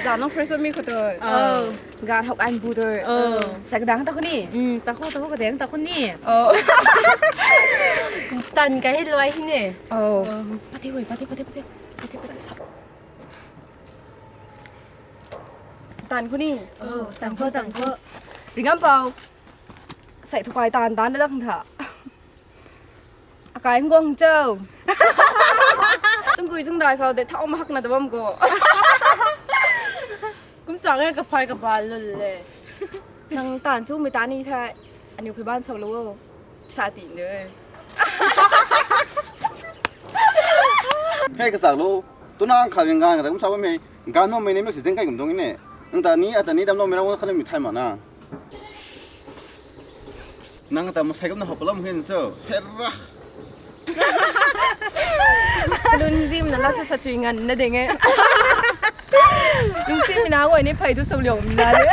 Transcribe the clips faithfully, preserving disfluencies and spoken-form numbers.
Zan nang fresh mi khou tu. Oh. Gan hok an bu tu. Oh. Sa kadang ta khou ni. Hmm, ta khou, ta khou kadang ta khou ni. Oh. Tan kai hei luai hei ni. Oh. Oh. Pati hui, pati, pati, pati. Pati, pati, sa. Tan khou ni. Oh, tan khou, tan khou. Ringam pau. Sai thu kai tan, tan da khang tha. Akai hung guang cho. Chung kui chung dai khou de thau mahak na da bam ko. Kum sang e kaphai kabal lul le. Nang tan chu mi tan ni thai. Aniu khui ban sau lo. Sa ti de. Hei kasak lo. Tu nang khat gan khat kum sa bam hei. Gan bam mei ni mek si zeng kai kum dong ni ne. Nang ta ni, ata ni dam lo mei rau khat mi thai ma na. Nang ta masai kumna hop lou hin cho. Hera. Lun zim na la sa chui ngan na ding e. Lun zim na wai ni phai tu sau liu na de.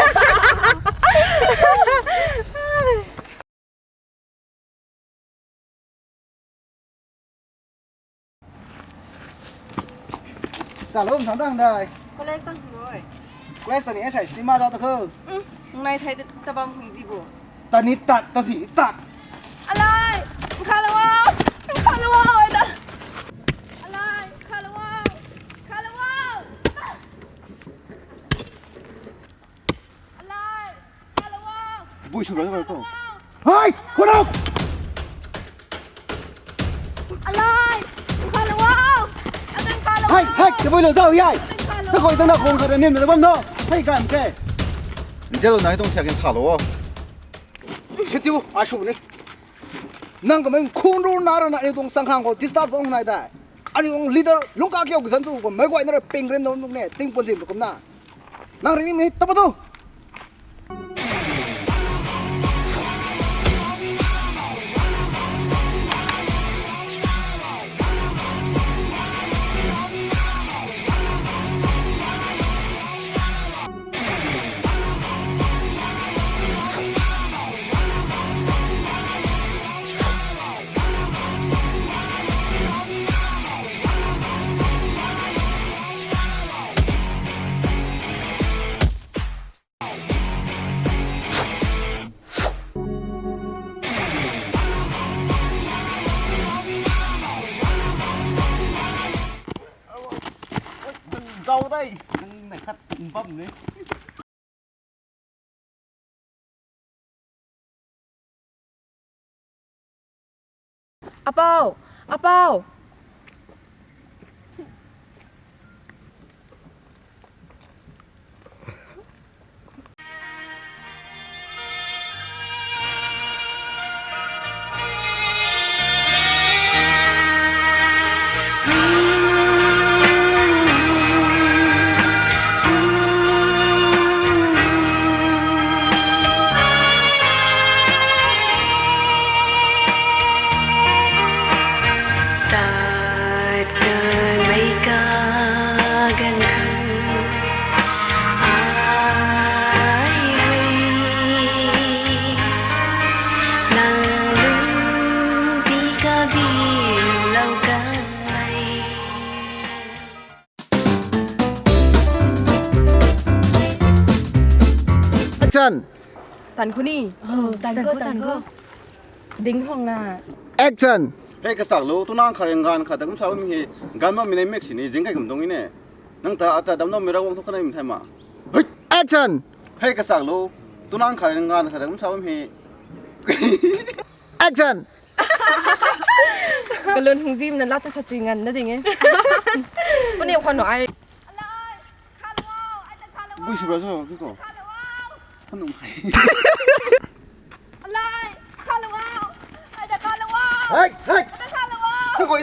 Sa lo, thang dang dai. College tang khang oi. College tani S I T ma zau ta khou. Um, nai thai ta bam khang zi bu. Tani tat, ta zi tat. Alai, kha lo wow, kha lo wow, ai da. Alai, kha lo wow, kha lo wow. Alai, kha lo wow. Bui sw ra ko. Hai, khou rau. Alai, kha lo wow. Akan kha lo. Hai, hai, tabui lo zau yai. Akan kha lo. Ta koi ta na khong kha ra nin na bam no. Hai kan ke. Nzel na tong thiak in kha lo. Sitiu, a sw ni. Nang kamei khun ru na ra na ni tuang sang khang khou disturb bam nai dai. Ani tuang leader lungc ka kiu zan tu ko mai guay na ra ping rim na bam ne. Ting pun zim kum na. Nang ringmei ta pa tu. Zau dai, nang nai khat bam ni. Apau, apau. Action! Tan khou ni. Oh, tan khou, tan khou. Ding hong na. Action! Hei kasak lo, tu nang khat gan khat ta kum sa bam hei, gan bam mei ni mek si ni, zing kai kum dong ni ne. Nang ta ata dam lo mei ra wang tu kha nai mi thai ma. Hei! Action! Hei kasak lo, tu nang khat gan khat ta kum sa bam hei. Action! Kalun hung zim na la ta sa chui ngan na ding e. Puni khou no ai. Bui sw ra sa ki ko. Khanu hai. Alai, kha lo wow. Ai da kha lo wow. Hai, hai. Ai da kha lo wow. Sa koi.